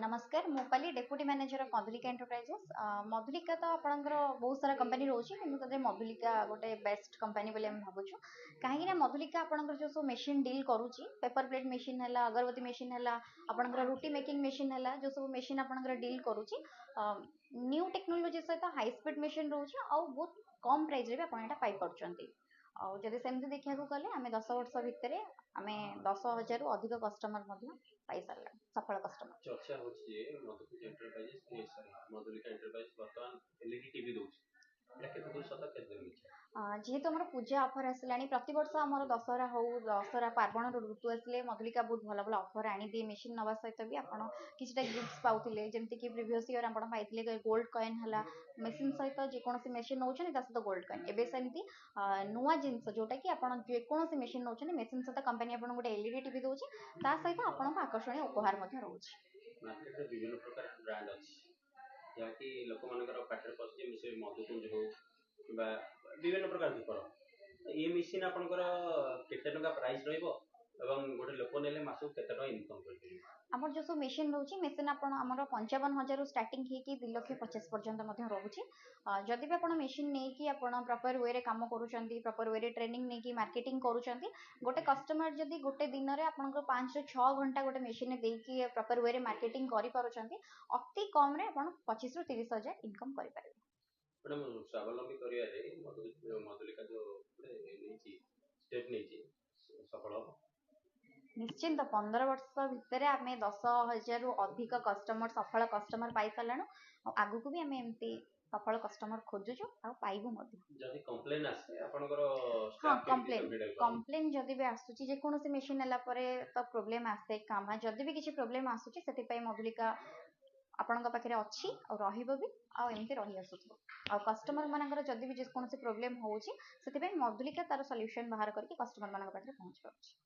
ନମସ୍କାର, ମୁଁ Pali, deputy manager of Madhulika enterprises. Madhulika ତ ଆପଣଙ୍କର ବହୁତ ସାରା କମ୍ପାନୀ ରହୁଛି, କିନ୍ତୁ ସେଥିରେ ମଧୁଲିକା ଗୋଟେ ବେଷ୍ଟ କମ୍ପାନୀ ବୋଲି ଆମେ ଭାବୁଛୁ। କାହିଁକି ନା ମଧୁଲିକା ଆପଣଙ୍କର ଯେଉଁ ସବୁ ମେସିନ୍ ଡିଲ୍ କରୁଛି, ପେପର ପ୍ଲେଟ୍ ମେସିନ୍ ହେଲା, ଅଗରବତୀ ମେସିନ୍ ହେଲା, ଆପଣଙ୍କର ରୁଟି ମେକିଂ ମେସିନ୍ ହେଲା, ଯେଉଁ ସବୁ ମେସିନ୍ ଆପଣଙ୍କର ଡିଲ୍ କରୁଛି, ନ୍ୟୁ ଟେକ୍ନୋଲୋଜି ସହିତ ହାଇ ସ୍ପିଡ୍ ମେସିନ୍ ରହୁଛି ଆଉ ବହୁତ କମ୍ ପ୍ରାଇସ୍ରେ ବି ଆପଣ ଏଇଟା ପାଇପାରୁଛନ୍ତି। ଆଉ ଯଦି ସେମିତି ଦେଖିବାକୁ ଗଲେ, ଆମେ 10 ବର୍ଷ ଭିତରେ ଆମେ 10,000ରୁ ଅଧିକ କଷ୍ଟମର ମଧ୍ୟ ପାଇସାରିଲାଣି, ସଫଳ କଷ୍ଟମର। ଚର୍ଚ୍ଚା ହେଉଛି ଯେ ମଧୁକୁଞ୍ଜ ଏଣ୍ଟରପ୍ରାଇଜେସ୍, ଏ ସରି, ମଧୁଲିକା ଏଣ୍ଟରପ୍ରାଇଜେସ୍ ବର୍ତ୍ତମାନ ଏଲଇଡି ଟିଭି ଦେଉଛି। ଏଇଟା କେତେ ଦୂର ସତ, କେତେ ଦୂର ମିଛ? ଯେହେତୁ ଆମର ପୂଜା ଅଫର୍ ଆସିଲାଣି, ପ୍ରତିବର୍ଷ ଆମର ଦଶହରା ହଉ, ଦଶହରା ପାର୍ବଣର ଋତୁ ଆସିଲେ ମଧୁଲିକା ବହୁତ ଭଲ ଭଲ ଅଫର୍ ଆଣିଦିଏ। ମେସିନ୍ ନେବା ସହିତ ବି ଆପଣ କିଛିଟା ଗିଫ୍ଟସ୍ ପାଉଥିଲେ, ଯେମିତିକି ପ୍ରିଭିୟସ୍ ଇୟର୍ ଆପଣ ପାଇଥିଲେ ଗୋଲ୍ଡ କଏନ୍ ହେଲା, ମେସିନ୍ ସହିତ ଯେକୌଣସି ମେସିନ୍ ନେଉଛନ୍ତି ତା ସହିତ ଗୋଲ୍ଡ କଏନ୍। ଏବେ ସେମିତି ନୂଆ ଜିନିଷ, ଯେଉଁଟାକି ଆପଣ ଯେକୌଣସି ମେସିନ୍ ନେଉଛନ୍ତି, ମେସିନ୍ ସହିତ କମ୍ପାନୀ ଆପଣଙ୍କୁ ଗୋଟେ ଏଲଇଡି ଟିଭି ଦେଉଛି, ତା ସହିତ ଆପଣଙ୍କୁ ଆକର୍ଷଣୀୟ ଉପହାର ମଧ୍ୟ ରହୁଛି। ମାର୍କେଟରେ ବିଭିନ୍ନ ପ୍ରକାର ବ୍ରାଣ୍ଡ ଅଛି, ଯାହାକି ଲୋକମାନଙ୍କର ପାଟିରେ ପଶିଛି, ସେ ମଧୁକୁଞ୍ଜ ହଉ କିମ୍ବା ବିଭିନ୍ନ ପ୍ରକାର ଧୂପର। ଏ ମେସିନ୍ ଆପଣଙ୍କର କେତେ ଟଙ୍କା ପ୍ରାଇସ୍ ରହିବ ଏବଂ ଗୋଟେ ଲୋକ ନେଲେ ମାସକୁ କେତେ ଟଙ୍କା ଇନକମ୍ କରିପାରିବେ? ଆମର ଯେଉଁ ସବୁ ମେସିନ୍ ରହୁଛି, ମେସିନ୍ ଆପଣ ଆମର 55,000ରୁ ଷ୍ଟାର୍ଟିଂ ହେଇକି 2 ଲକ୍ଷ 25 ପର୍ଯ୍ୟନ୍ତ ମଧ୍ୟ ରହୁଛି। ଯଦି ବି ଆପଣ ମେସିନ୍ ନେଇକି ଆପଣ ପ୍ରପର୍ ୱେରେ କାମ କରୁଛନ୍ତି, ପ୍ରପର୍ ୱେରେ ଟ୍ରେନିଂ ନେଇକି ମାର୍କେଟିଂ କରୁଛନ୍ତି, ଗୋଟେ କଷ୍ଟମର ଯଦି ଗୋଟେ ଦିନରେ ଆପଣଙ୍କର 5ରୁ 6 ଘଣ୍ଟା ଗୋଟେ ମେସିନ୍ ଦେଇକି ପ୍ରପର୍ ୱେରେ ମାର୍କେଟିଂ କରିପାରୁଛନ୍ତି, ଅତି କମ୍ରେ ଆପଣ 25ରୁ 30 ହଜାର ଇନକମ୍ କରିପାରିବେ। ମ୍ୟାଡ଼ାମ୍, ସ୍ୱାବଲମ୍ବୀ କରିବାରେ ମଧୁଲିକା ଯେଉଁ ଗୋଟେ ନେଇଛି, ଷ୍ଟେପ୍ ନେଇଛି, ସଫଳ ହେବ? ନିଶ୍ଚିନ୍ତ। 15 ବର୍ଷ ଭିତରେ ଆମେ 10,000ରୁ ଅଧିକ କଷ୍ଟମର, ସଫଳ କଷ୍ଟମର ପାଇସାରିଲାଣୁ। ଆଉ ଆଗକୁ ବି ଆମେ ଏମିତି ସଫଳ କଷ୍ଟମର ଖୋଜୁଛୁ ଆଉ ପାଇବୁ ମଧ୍ୟ। ଯଦି କମ୍ପ୍ଲେନ୍ ଆସେ ଆପଣଙ୍କର ହଁ। ଷ୍ଟାଫ୍ କେମିତି କମ୍ପ୍ଲେନ୍ ହ୍ୟାଣ୍ଡେଲ୍ କରନ୍ତି? କମ୍ପ୍ଲେନ୍ ଯଦି ବି ଆସୁଛି, ଯେକୌଣସି ମେସିନ୍ ନେଲା ପରେ ତ ପ୍ରୋବ୍ଲେମ୍ ଆସେ କାଁ ଭାଁ। ଯଦି ବି କିଛି ପ୍ରୋବ୍ଲେମ୍ ଆସୁଛି, ସେଥିପାଇଁ ମଧୁଲିକା ଆପଣଙ୍କ ପାଖରେ ଅଛି ଆଉ ରହିବ ବି ଆଉ ଏମିତି ରହି ଆସୁଥିବ। ଆଉ କଷ୍ଟମର ମାନଙ୍କର ଯଦି ବି ଯେକୌଣସି ପ୍ରୋବ୍ଲେମ୍ ହେଉଛି, ସେଥିପାଇଁ ମଧୁଲିକା ତାର ସଲ୍ୟୁସନ୍ ବାହାର କରିକି କଷ୍ଟମର ମାନଙ୍କ ପାଖରେ ପହଞ୍ଚି ପାରୁଛି।